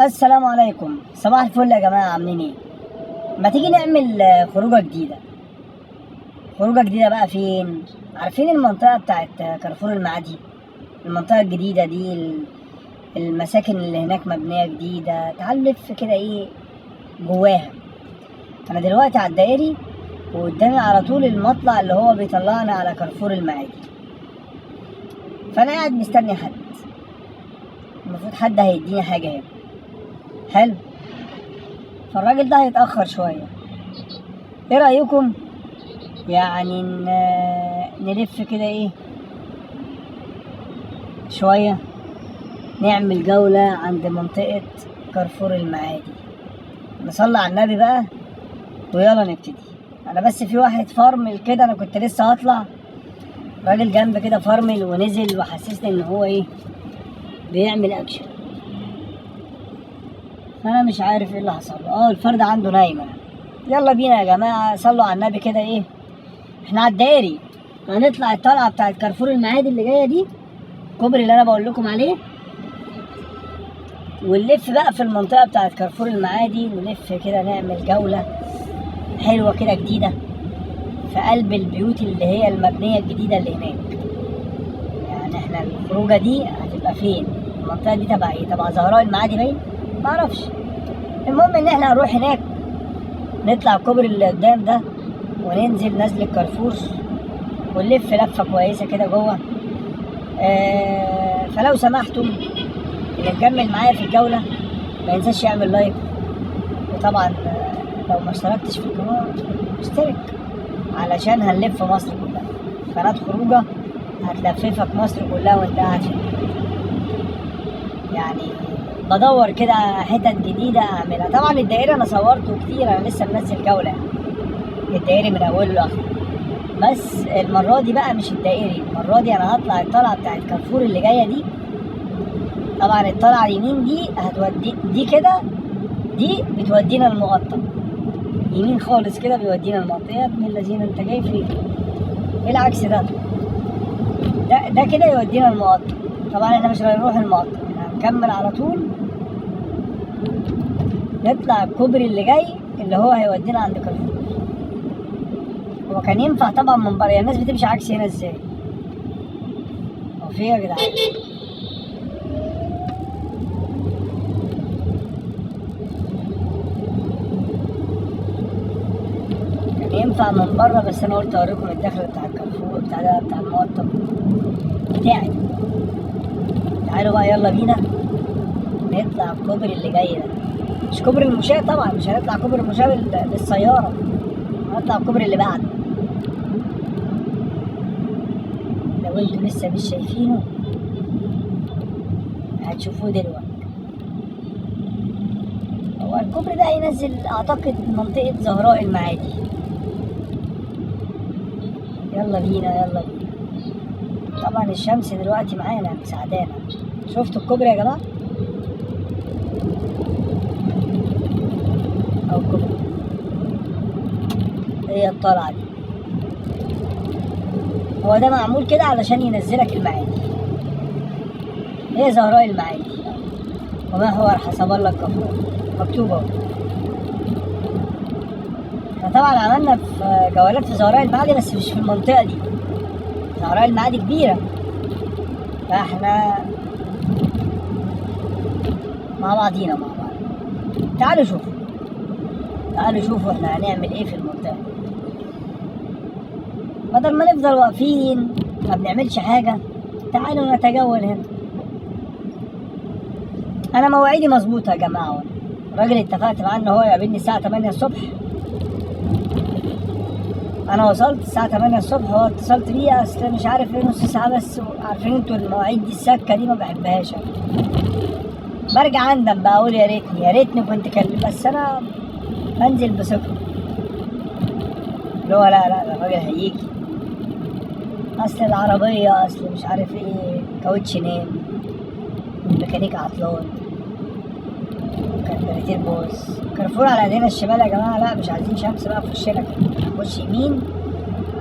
السلام عليكم، صباح الفل يا جماعة. عاملين ايه؟ ما تيجي نعمل خروجة جديدة. خروجة جديدة بقى فين؟ عارفين المنطقة بتاعت كارفور المعادي، المنطقة الجديدة دي، المساكن اللي هناك مبنية جديدة. تعال نلف كده ايه جواها. انا دلوقتي على الدائري وقدامي على طول المطلع اللي هو بيطلعنا على كارفور المعادي، فانا قاعد مستني حد، المفروض حد هيديني حاجة هنا. حلو، فالراجل ده هيتأخر شوية. ايه رأيكم يعني نلف كده ايه شوية، نعمل جولة عند منطقة كارفور المعادي. نصلي على النبي بقى ويلا نبتدي. انا بس في واحد فرمل كده، انا كنت لسه هطلع، راجل جنب كده فرمل ونزل وحسسني ان هو ايه بيعمل اكشن، انا مش عارف ايه اللي حصل له. الفرد عنده نايمة. يلا بينا يا جماعة، صلوا على النبي كده. ايه احنا على الدائري، هنطلع الطلعة بتاعت كارفور المعادي اللي جاية دي، الكوبري اللي انا بقول لكم عليه، ونلف بقى في المنطقة بتاعت كارفور المعادي. نلف كده نعمل جولة حلوة كده جديدة في قلب البيوت اللي هي المبنية الجديدة اللي هناك. يعني احنا الخروجه دي هتبقى فين؟ المنطقة دي تبع ايه؟ تبع زهراء المعادي باين؟ معرفش. المهم ان احنا هنروح هناك، نطلع الكوبري اللي قدام ده وننزل نزلة كارفور ونلف لفة كويسة كده جوه. فلو سمحتم اللي مكمل معايا في الجولة ما ينساش يعمل لايك، وطبعا لو ما اشتركتش في القناة اشترك، علشان هنلف مصر كلها. قناة خروجة هتلففك مصر كلها وانت قاعد في البيت. يعني بدور كده حتت جديدة اعملها. طبعا الدائري انا صورته كتير، انا لسه منزل جولة يعني الدائري من اوله لاخره، بس المرة دي بقى مش الدائري، المرة دي انا هطلع الطلعة بتاعت كارفور اللي جاية دي. طبعا الطلعة اليمين دي هتودي دي كده، دي بتودينا المقطم يمين خالص كده بيودينا المقطم. يا ابن الذين انت جاي فين؟ ايه العكس ده؟ ده كده يودينا المقطم. طبعا احنا مش هنروح المقطم، احنا هنكمل على طول نطلع الكوبري اللي جاي اللي هو هيودينا عند كارفور. هو كان ينفع طبعا من بره، الناس بتمشي عكس هنا ازاي؟ هو في ايه يا جدعان؟ كان ينفع من بره، بس انا قلت اوريكم الدخلة بتاع الكارفور بتاع ده بتاع المقطم بتاعي. تعالوا بقى يلا بينا نطلع الكوبري اللي جاي ده، مش كوبري المشاة طبعا، مش هنطلع كوبري المشاة بالسيارة، هنطلع الكوبري اللي بعده. لو انتوا لسه مش شايفينه هتشوفوه دلوقتي. هو الكوبري ده هينزل اعتقد منطقة زهراء المعادي. يلا بينا يلا بينا. طبعا الشمس دلوقتي معانا مساعدانا. شفتوا الكوبري يا جماعة؟ او الكوبري هي الطلعة دي. هو ده معمول كده علشان ينزلك المعادي. هي زهراء المعادي وما هو حسب الله الكفار مكتوب اهو. احنا طبعا عملنا في جولات في زهراء المعادي بس مش في المنطقة دي. زهراء المعادي كبيرة، فاحنا مع بعضينا مع بعض. تعالوا شوفوا، تعالوا شوفوا احنا هنعمل ايه في المنطقة. بدل ما نفضل واقفين ما بنعملش حاجة، تعالوا نتجول هنا. انا مواعيدي مظبوطة يا جماعة، الراجل اتفقت معاه ان هو يقابلني الساعة 8 الصبح. انا وصلت الساعة 8 الصبح، هو اتصلت بيه اصل مش عارف ايه نص ساعة بس. عارفين انتوا المواعيد دي السكة دي ما بحبهاش انا، برجع اندم بقى اقول يا ريتني يا ريتني كنت كلم، بس انا بنزل بثقة اللي هو لا لا الراجل هيجي، اصل العربية اصل مش عارف ايه كاوتش نام، الميكانيك عطلان، كربراتير باظ. كارفور على ايدينا الشمال يا جماعة. لا مش عايزين شمس بقى في وشنا كده، نخش يمين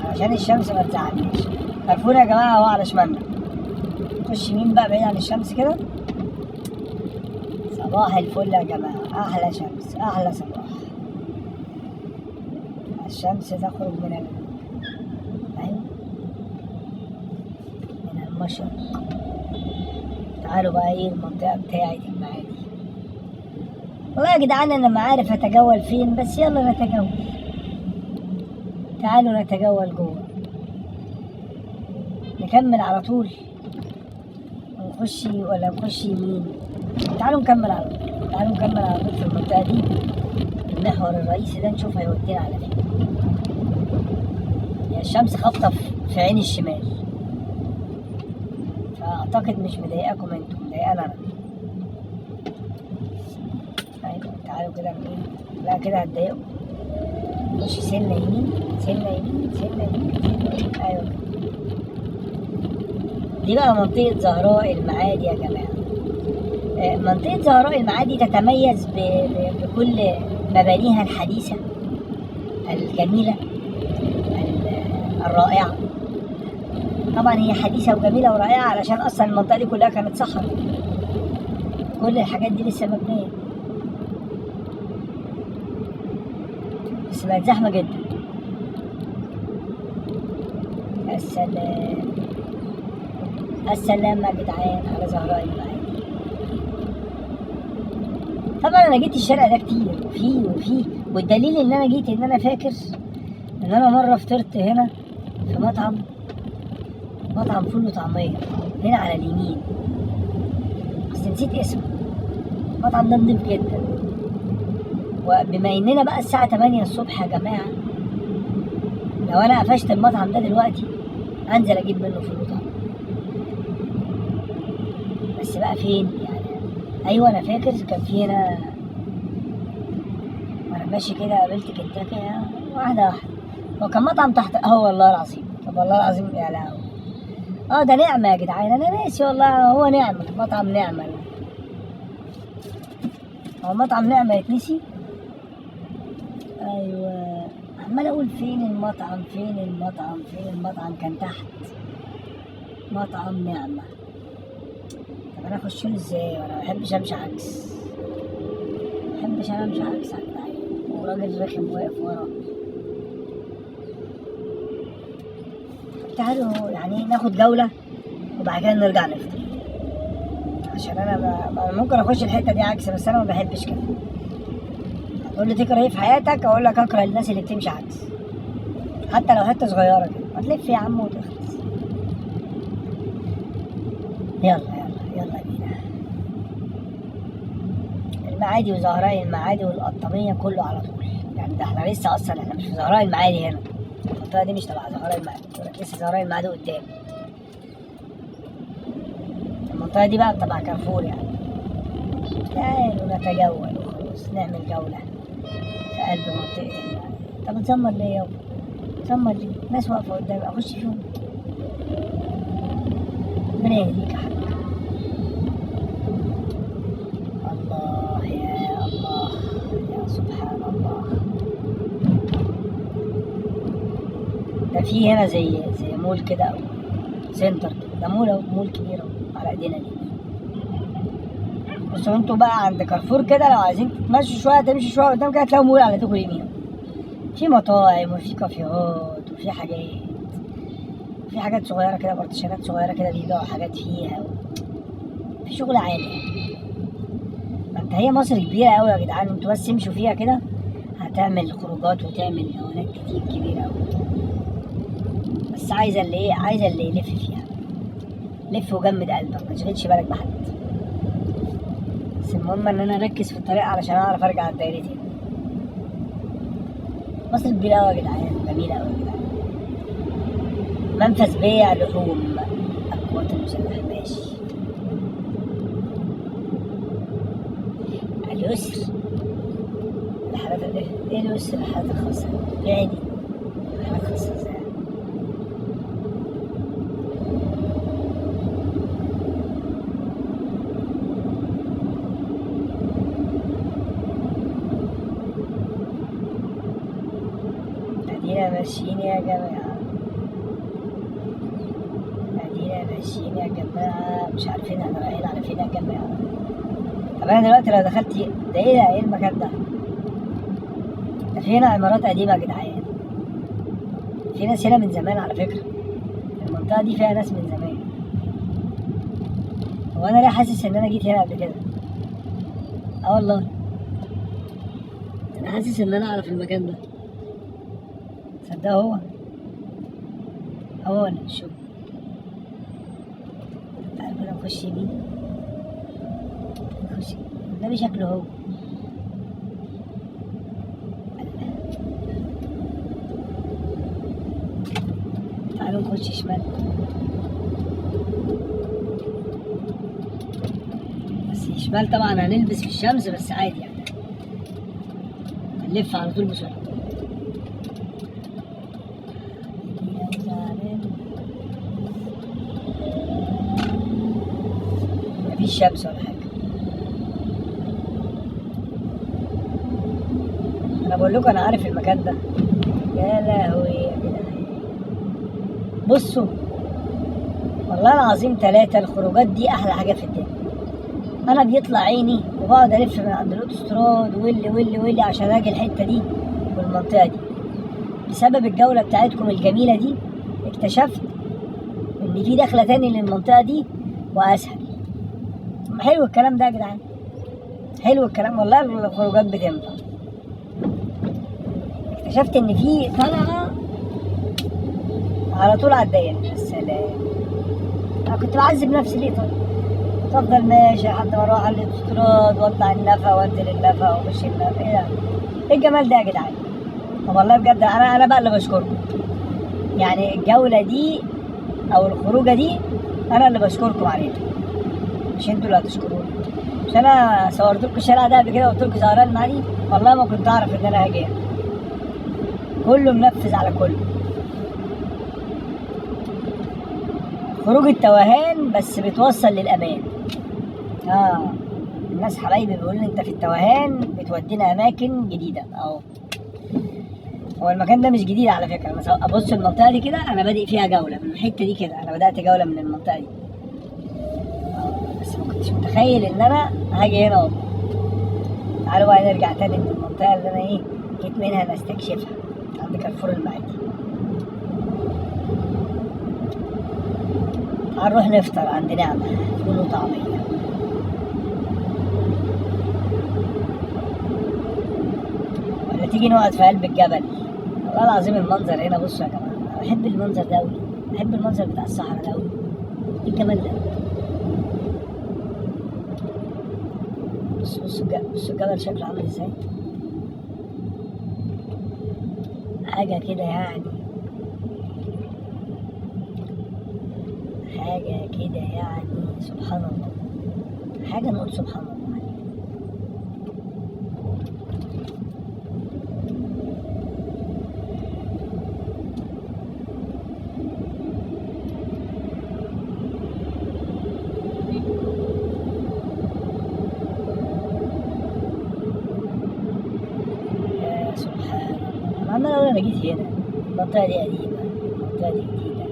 علشان الشمس ما تزعلناش. كارفور يا جماعة اهو على شمالنا، نخش يمين بقى بعيد عن الشمس كده. صباح الفل يا جماعة، أحلى شمس، أحلى صباح. الشمس تخرج من أيوة، من المشرق. تعالوا بقى ايه المنطقة بتاعت المعادي. والله يا جدعان أنا ما عارف أتجول فين، بس يلا نتجول. تعالوا نتجول جوه، نكمل على طول ونخش ولا نخش يمين؟ تعالوا نكمل على طول، تعالوا نكمل على طول في المنطقة دي، المحور الرئيسي ده، نشوف هيودينا على فين. هي الشمس خابطة في عين الشمال، فأعتقد مش مضايقاكم انتوا، مضايقانا أنا. أيوة تعالوا كده ايه، لا كده هتضايقوا. نخش سنة يمين، سنة يمين، سنة يمين، سنة يمين. أيوة كده. دي بقى منطقة زهراء المعادي يا جماعة. منطقة زهراء المعادي تتميز بكل مبانيها الحديثة الجميلة الرائعة. طبعا هي حديثة وجميلة ورائعة علشان أصلا المنطقة دي كلها كانت صحراء، كل الحاجات دي لسه مبنية، بس بقت زحمة جدا. السلام السلام يا جدعان على زهراء المعادي. طبعا انا جيت الشارع ده كتير، وفيه والدليل ان انا جيت ان انا فاكر ان انا مرة فطرت هنا في مطعم فول وطعميه هنا على اليمين، بس نسيت اسمه. المطعم ده نضيف جدا. وبما اننا بقى الساعة 8 الصبح يا جماعة، لو انا قفشت المطعم ده دلوقتي انزل اجيب منه فول وطعميه. بس بقى فين يعني؟ ايوه انا فاكر كان في هنا وانا ماشي كده قابلت كنتاكي واحدة واحدة، هو كان مطعم تحت. والله العظيم، طب والله العظيم يا لهوي، ده نعمه يا جدعان، انا ناسي والله. هو نعمه، مطعم نعمه، هو مطعم نعمه يتنسي؟ ايوه عمال اقول فين المطعم، فين المطعم، فين المطعم، كان تحت مطعم نعمه. طب انا اخش له ازاي؟ وانا ما بحبش امشي عكس، ما بحبش انا امشي عكس يا جدعان، وراجل رخم واقف ورا. تعالوا يعني ناخد جولة وبعد كده نرجع نفطر، عشان انا ممكن اخش الحتة دي عكس، بس انا ما بحبش كده. هتقول لي تكره ايه في حياتك؟ اقول لك اكره الناس اللي بتمشي عكس، حتى لو حتة صغيرة كده. ما تلف يا عم وتخلص. يلا يلا يلا بينا. المعادي وزهراء المعادي والقطامية كله على طول يعني. ده احنا لسه اصلا احنا مش في زهراء المعادي هنا، المنطقة دي مش تبع زهراء المعادي، لسه زهراء المعادي قدام. المنطقة دي بقى تبع كارفور يعني. تعالوا نتجول وخلاص، نعمل جولة في قلب منطقة المعادي. طب تزمر ليه يابا؟ تزمر ليه؟ ناس واقفة قدامي أخش فيهم؟ ربنا يهديك يا حاج. الله يا الله يا سبحان الله. ده في هنا زي مول كده او center كده، ده مول اهو، مول كبير اهو على ايدينا اليمين. بصوا انتوا بقى عند كارفور كده، لو عايزين تتمشوا شوية تمشوا شوية قدام كده تلاقوا مول على ايديكم اليمين، في مطاعم وفي كافيهات وفي حاجات، في حاجات صغيرة كده، بارتيشنات صغيرة كده بيبيعوا حاجات فيها في شغل عالي. ما انت هي مصر كبيرة قوي يا جدعان، انتوا بس امشوا فيها كده هتعمل خروجات وتعمل جولات كتير كبيرة قوي. بس عايزه اللي ايه، عايزه اللي يلف فيها. لف وجمد قلبك، ما تشغلش بالك بحد. بس المهم ان انا اركز في الطريق علشان اعرف ارجع الدايرة تاني. مصر كبيرة قوي يا جدعان، جميلة قوي يا جدعان. منفذ بيع لحوم القوات المسلحة، ماشي. اليسر الحالات ايه اليسر؟ الحالات الخاصة عادي، الحالات الخاصة ازاي؟ ادينا ماشيين يا جماعة، ادينا ماشيين يا جماعة، مش عارفين احنا رايحين على فين يا جماعة. طب انا دلوقتي لو دخلت ده ايه ده؟ ايه المكان ده؟ ده في هنا عمارات قديمة يا جدعان، في ناس هنا من زمان على فكرة، المنطقة دي فيها ناس من زمان. هو انا ليه حاسس ان انا جيت هنا قبل كده؟ اه والله انا حاسس ان انا اعرف المكان ده. صدق هو هو ولا مش هو؟ تعالوا كده نخش يمين، نخش النبي شكله هو. تعالوا نخش شمال. بس شمال طبعا هنلبس في الشمس، بس عادي يعني هنلف على طول بسرعة. مفيش شمس ولا حاجة. أنا بقول لكم أنا عارف المكان ده. يا لهوي يا جدعان، بصوا والله العظيم 3 الخروجات دي أحلى حاجة في الدنيا. أنا بيطلع عيني وبقعد ألف من عند الأوتوستراد واللي واللي واللي عشان أجي الحتة دي والمنطقة دي. بسبب الجولة بتاعتكم الجميلة دي اكتشفت إن في دخلة تاني للمنطقة دي وأسهل. حلو الكلام ده يا جدعان، حلو الكلام والله، الخروجات بتنفع. اكتشفت ان في طلعه على طول على الضيق. يا سلام، انا كنت بعذب نفسي ليه؟ طيب افضل ماشي لحد ما اروح على الاوتوستراد واطلع النفق وانزل النفق واخش النفق. ايه ده؟ ايه الجمال ده يا جدعان؟ طب والله بجد انا بقى اللي بشكركم، يعني الجولة دي او الخروجه دي انا اللي بشكركم عليها، مش انتوا اللي هتشكروني. مش انا صورت لكم الشارع ده قبل كده وقلت لكم زهراء المعادي، والله ما كنت اعرف ان انا هاجي هنا. كله منفذ على كله. خروج التوهان بس بتوصل للامان. الناس حبايبي بيقولوا لي انت في التوهان بتودينا اماكن جديدة. اهو هو المكان ده مش جديد على فكرة. انا ابص المنطقة دي كده انا بادئ فيها جولة من الحتة دي كده، انا بدات جولة من المنطقة دي، بس ما كنتش متخيل ان انا هاجي هنا والله. تعالوا بقى نرجع تاني من المنطقة اللي انا ايه جيت منها نستكشفها عند كارفور المعادي. هنروح نفطر عند نعمه فول وطعميه. ولا تيجي نقعد في قلب الجبل؟ والله العظيم المنظر هنا، بصوا يا جماعة، انا بحب المنظر ده قوي، بحب المنظر بتاع الصحراء ده قوي. ايه الجمال ده؟ بصوا بصوا الجبل شكله عامل ازاي، حاجة كده يعني، حاجة كده يعني سبحان الله، حاجة نقول سبحان الله عليها. يا سبحان الله، انا عمال اقول انا جيت هنا، المنطقة دي قديمة، المنطقة دي جديدة.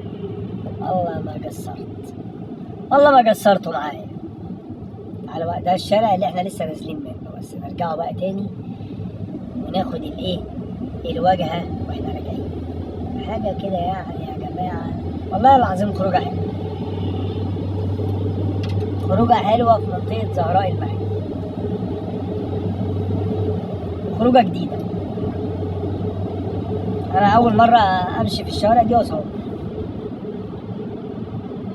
الله ما قصرت، والله ما قصرتوا معايا. تعالوا بقى، ده الشارع اللي احنا لسه نازلين منه، بس نرجعه بقى تاني وناخد الايه الواجهة واحنا راجعين. حاجة كده يعني يا جماعة، والله العظيم خروجة حلوة، خروجة حلوة في منطقة زهراء المعادي، خروجة جديدة. أنا أول مرة أمشي في الشوارع دي وأصور.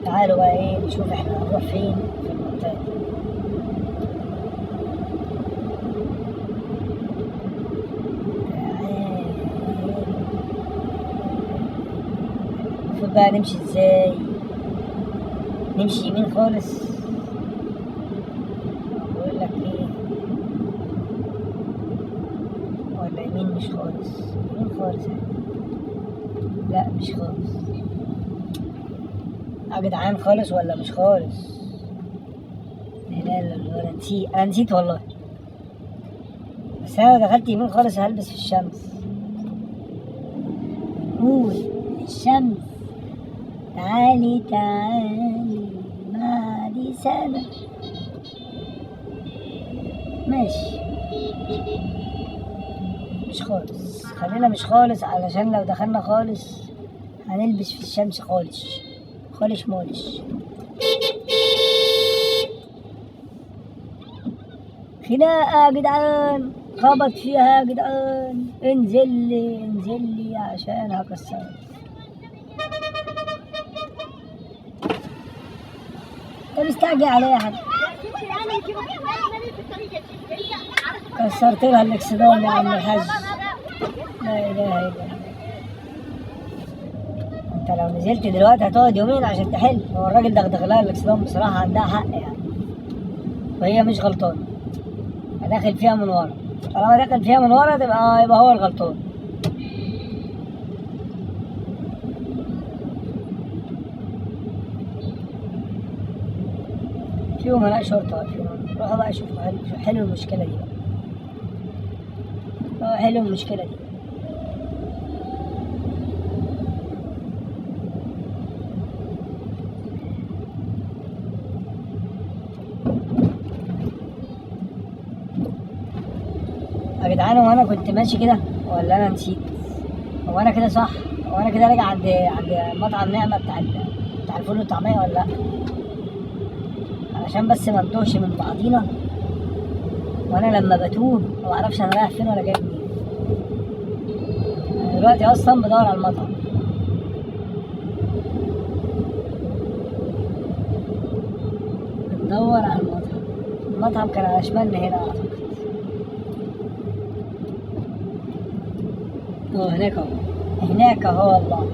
تعالوا بقى إيه نشوف إحنا هنروح فين في المنطقة دي. المفروض بقى نمشي إزاي؟ نمشي يمين خالص؟ بقول لك إيه، ولا يمين مش خالص؟ يمين خالص يعني. لا مش خالص يا جدعان، خالص ولا مش خالص؟ لا لا لا، انا نسيت، انا نسيت والله. بس انا لو دخلت يمين خالص هلبس في الشمس. قول الشمس تعالي تعالي بعد سنة. ماشي، مش خالص، خلينا مش خالص، علشان لو دخلنا خالص هنلبس في الشمس خالص خالص مالش. خناقة يا جدعان، خبط فيها يا جدعان، انزل لي انزل لي عشان هكسرك. انت مستعجل عليا يا حاج؟ كسرت لها الاكسدام يا عم الحاج. لا اله الا الله. انت لو نزلت دلوقتي هتقعد يومين عشان تحل. هو الراجل دغدغ لها الاكسدام بصراحة، عندها حق يعني، وهي مش غلطانة. داخل فيها من ورا، طالما داخل فيها من ورا تبقى يبقى هو الغلطان. في امناء شرطة واقفين، روحوا بقى شوفوا حلوا المشكلة دي بقى، حلوا المشكلة دي. يا جدعان هو انا كنت ماشي كده ولا انا نسيت؟ هو انا كده صح؟ هو انا كده راجع عند مطعم نعمة بتاع الفول والطعمية ولا لا؟ علشان بس ما نتوهش من بعضينا، وانا لما بتوه ما بعرفش انا رايح فين ولا جاي منين. انا دلوقتي اصلا بدور على المطعم. بندور على المطعم. المطعم كان على شمالنا هنا اعتقد. هناك اهو، هناك اهو والله.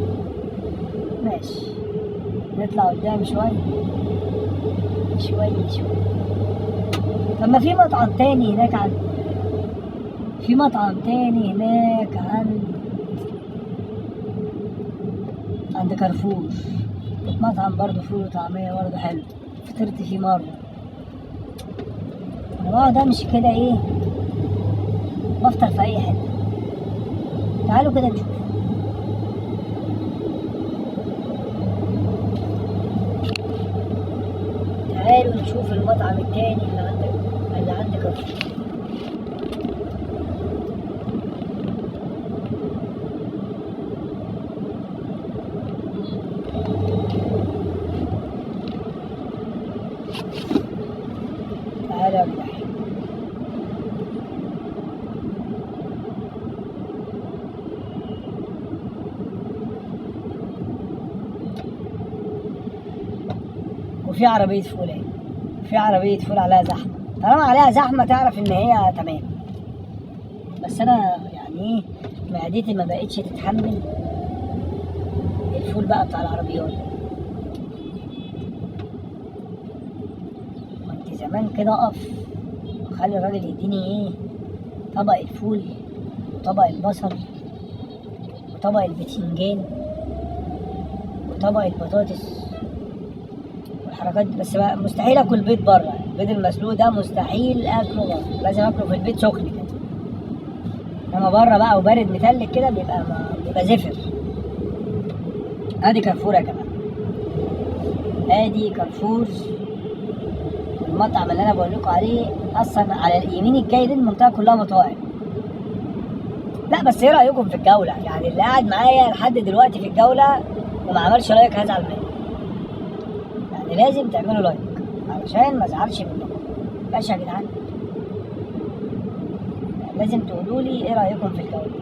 ماشي نطلع قدام شوية شوية شوية. طب ما في مطعم تاني هناك عند، في مطعم تاني هناك عند كارفور، مطعم برضه فول وطعمية برضه حلو، فطرت فيه مرة. أنا بقعد أمشي كده إيه، بفطر في أي حتة. تعالوا كده نشوف. تعالوا نشوف المطعم التاني اللي عند كارفور. تعالوا يا جدعان. وفي عربية فول اهي، في عربية فول عليها زحمة، طالما عليها زحمة تعرف إن هي تمام. بس أنا يعني إيه، معدتي ما بقتش تتحمل الفول بقى بتاع العربيات. كنت زمان كده أقف وأخلي الراجل يديني إيه، طبق الفول وطبق البصل وطبق البتنجان وطبق البطاطس والحركات دي. بس بقى مستحيل اكل بيض بره، البيض المسلوق ده مستحيل اكله بره، لازم اكله في البيت سخن كده. انما بره بقى وبارد متلج كده بيبقى زفر. ادي كارفور يا جماعة، ادي كارفور. المطعم اللي انا بقول لكم عليه اصلا على اليمين الجاي دي المنطقة كلها مطاعم. لا بس ايه رايكم في الجولة؟ يعني اللي قاعد معايا لحد دلوقتي في الجولة وما عملش like هزعل منه. يعني لازم تعملوا like علشان ما ازعلش منكم. ماشي يا جدعان، لازم تقولوا لي ايه رايكم في الجولة.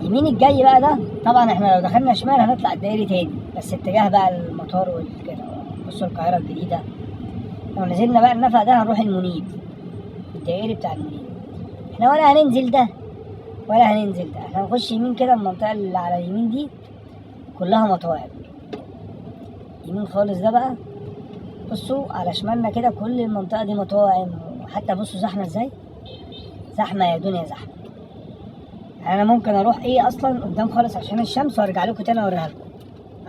يمين الجاي بقى ده طبعا احنا لو دخلنا شمال هنطلع الدائري تاني، بس اتجاه بقى المطار والكده. بصوا القاهرة الجديدة. لو نزلنا بقى النفق ده هنروح المنيب، الدائري بتاع المنيب. احنا ولا هننزل ده ولا هننزل ده، احنا هنخش يمين كده. المنطقة اللي على اليمين دي كلها مطاعم. يمين خالص ده بقى بصوا على شمالنا كده كل المنطقة دي مطاعم. وحتى بصوا زحمة ازاي، زحمة يا دنيا زحمة. يعني انا ممكن اروح ايه اصلا قدام خالص عشان الشمس وارجع لكم تاني اوريها لكم.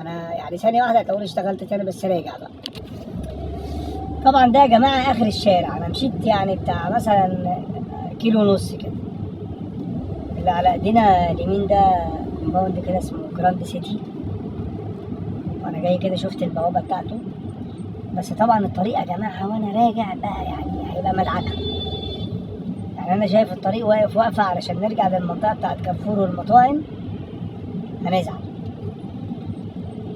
انا يعني ثانية واحدة هتقول اشتغلت تاني، بس راجع بقى. طبعا ده يا جماعة اخر الشارع، انا مشيت يعني بتاع مثلا كيلو ونص كده. اللي على ايدينا اليمين ده compound كده اسمه جراند سيتي، وانا جاي كده شفت البوابة بتاعته. بس طبعا الطريق يا جماعة وانا راجع بقى يعني هيبقى مدعكه. يعني انا شايف الطريق واقف واقفة علشان نرجع للمنطقة بتاعت كارفور والمطاعم هنزعل.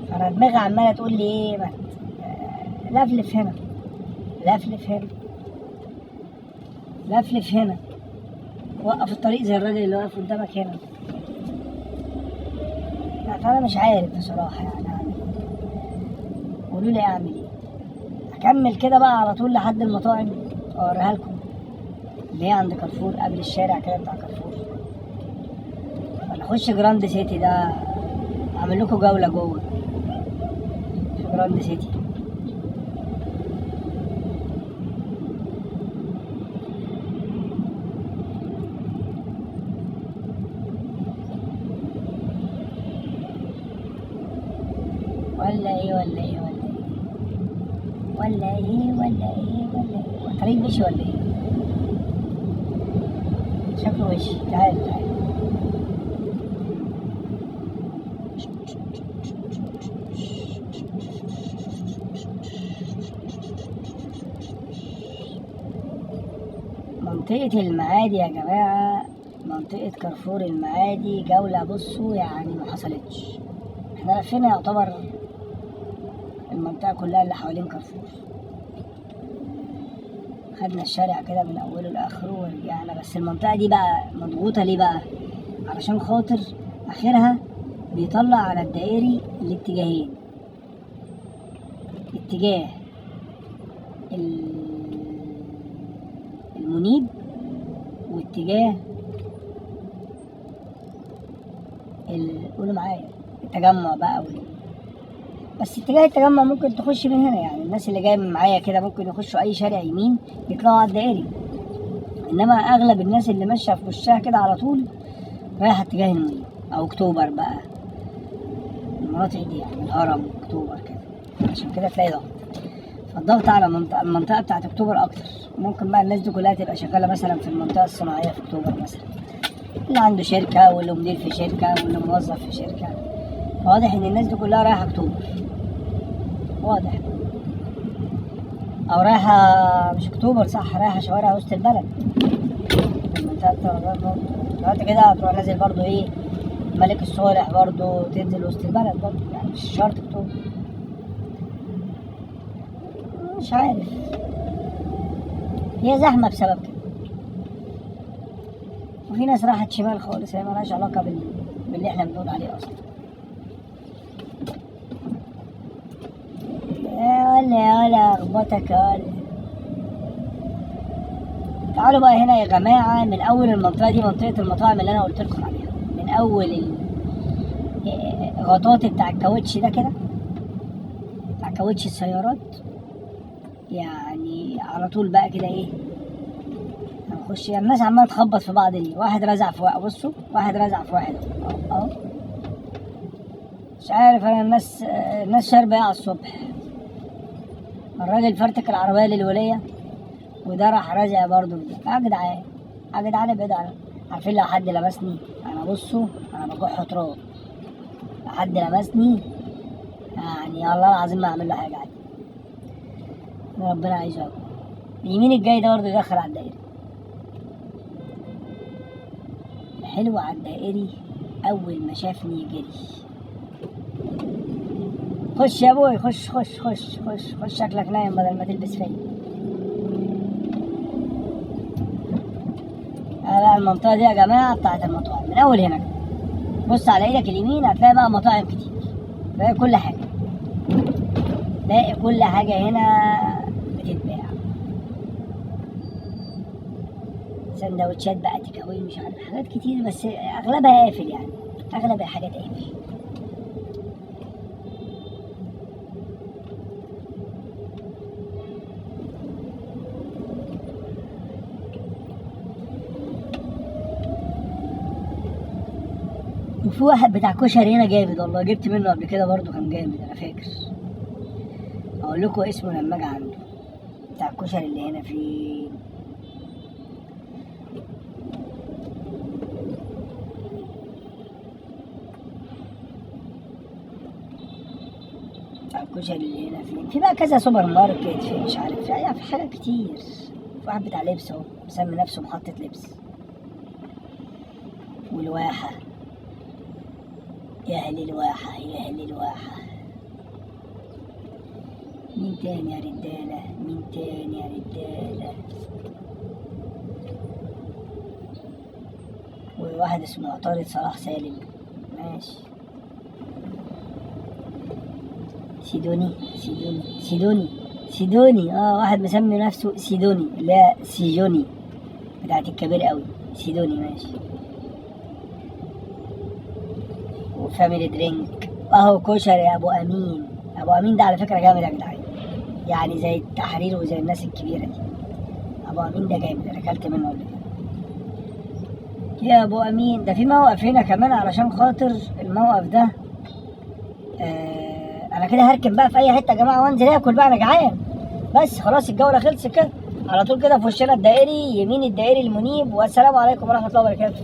فانا دماغي عماله تقول لي ايه، ما لفلف هنا، لفلف هنا، لفلف هنا، وقف الطريق زي الراجل اللي واقف قدامك هنا. لا فانا مش عارف بصراحة يعني اعمل ايه، قولوا لي اعمل ايه. اكمل كده بقى على طول لحد المطاعم اوريها لكم اللي هي عند كارفور قبل الشارع كده بتاع كارفور، ولا اخش جراند سيتي ده اعمل لكم جولة جوه في جراند سيتي. ولا ايه ولا ايه ولا ايه ولا ايه ولا ايه ولا ايه، الطريق مشي ولا ايه؟ شكله مشي. تعال تعال. منطقة المعادي يا جماعة، منطقة كارفور المعادي جولة بصوا يعني ما حصلتش. احنا لفينا يعتبر المنطقة كلها اللي حوالين كارفور، خدنا الشارع كده من أوله لآخره ورجعنا. بس المنطقة دي بقى مضغوطة ليه بقى؟ علشان خاطر آخرها بيطلع على الدائري الاتجاهين، اتجاه المنيب واتجاه قولوا معايا التجمع بقى بس اتجاه التجمع ممكن تخش من هنا، يعني الناس اللي جاية من معايا كده ممكن يخشوا اي شارع يمين يطلعوا على الدائري، انما اغلب الناس اللي ماشية في وشها كده على طول رايحة اتجاه المنيب او اكتوبر بقى، المناطق دي يعني الهرم اكتوبر كده، عشان كده تلاقي ضغط. فالضغط على المنطقة بتاعت اكتوبر اكتر. ممكن بقى الناس دي كلها تبقى شغالة مثلا في المنطقة الصناعية في اكتوبر مثلا، اللي عنده شركة واللي مدير في شركة واللي موظف في شركة، فواضح ان الناس دي كلها رايحة اكتوبر، واضح، او رايحة مش اكتوبر صح، رايحة شوارع وسط البلد المنطقة دلوقتي كده. هتروح نازل برضو ايه ملك الصالح برضو، تنزل وسط البلد برضو، يعني مش شرط اكتوبر. مش عارف هي زحمة بسبب كده. وفي ناس راحت شمال خالص، هي مالهاش علاقة باللي احنا بنقول عليه اصلا. يا ولا ولا اخبطك ولا. تعالوا بقى هنا يا جماعة، من اول المنطقة دي منطقة المطاعم اللي انا قلت لكم عليها، من اول الغطاط بتاع الكاوتش ده كده، بتاع كاوتش السيارات، يعني على طول بقى كده ايه هنخش. يعني الناس عماله تخبط في بعض ليه؟ واحد رزع في واحد، بصوا واحد رزع في واحد اهو، مش عارف انا الناس شاربه ايه على الصبح. الراجل فرتك العربية للوليه وده راح رازع برضه. يا جدعان يا جدعان ابعدوا عنه، عارفين لو حد لمسني انا بصوا انا بكح تراب، لو حد لمسني يعني الله العظيم ما اعمل له حاجة عادي، ربنا عايزه ياكل. اليمين الجاي ده برضه يدخل على الدائري، الحلو على الدائري اول ما شافني جري. خش يا ابوي، خش خش خش خش خش، شكلك نايم بدل ما تلبس فيا. بقى المنطقة دي يا جماعة بتاعت المطاعم من أول هنا كده. بص على إيدك اليمين هتلاقي بقى مطاعم كتير، تلاقي كل حاجة، تلاقي كل حاجة هنا بتتباع، سندوتشات بقى، تيك أواي، مش عارف حاجات كتير، بس أغلبها قافل، يعني أغلب الحاجات قافل. وفي واحد بتاع كشري هنا جامد والله، جبت منه قبل كده برضه كان جامد، انا فاكر اقول لكم اسمه لما اجي عنده، بتاع الكشري اللي هنا في بتاع الكشري اللي هنا فين؟ في بقى كذا سوبر ماركت، في مش عارف، في يعني في حاجات كتير. في واحد بتاع لبس اهو مسمي نفسه محطة لبس. والواحة، يا أهل الواحة يا أهل الواحة. مين تاني يا رجالة؟ مين تاني يا رجالة؟ وواحد اسمه عطارد صلاح سالم، ماشي. سيدوني سيدوني سيدوني سيدوني، واحد مسمي نفسه سيدوني، اللي هي سيجوني بتاعت الكبير قوي، سيدوني ماشي. وفاميلي درينك اهو، كشري يا ابو امين. ابو امين ده على فكرة جامد يا جدعان، يعني زي التحرير وزي الناس الكبيرة دي. ابو امين ده جامد، انا اكلت منه قبل كده. يا ابو امين ده في موقف هنا كمان، علشان خاطر الموقف ده انا كده هركن بقى في اي حتة يا جماعة وانزل اكل بقى، انا جعان. بس خلاص الجولة خلصت كده على طول كده، في وشنا الدائري، يمين الدائري المنيب. والسلام عليكم ورحمة الله وبركاته.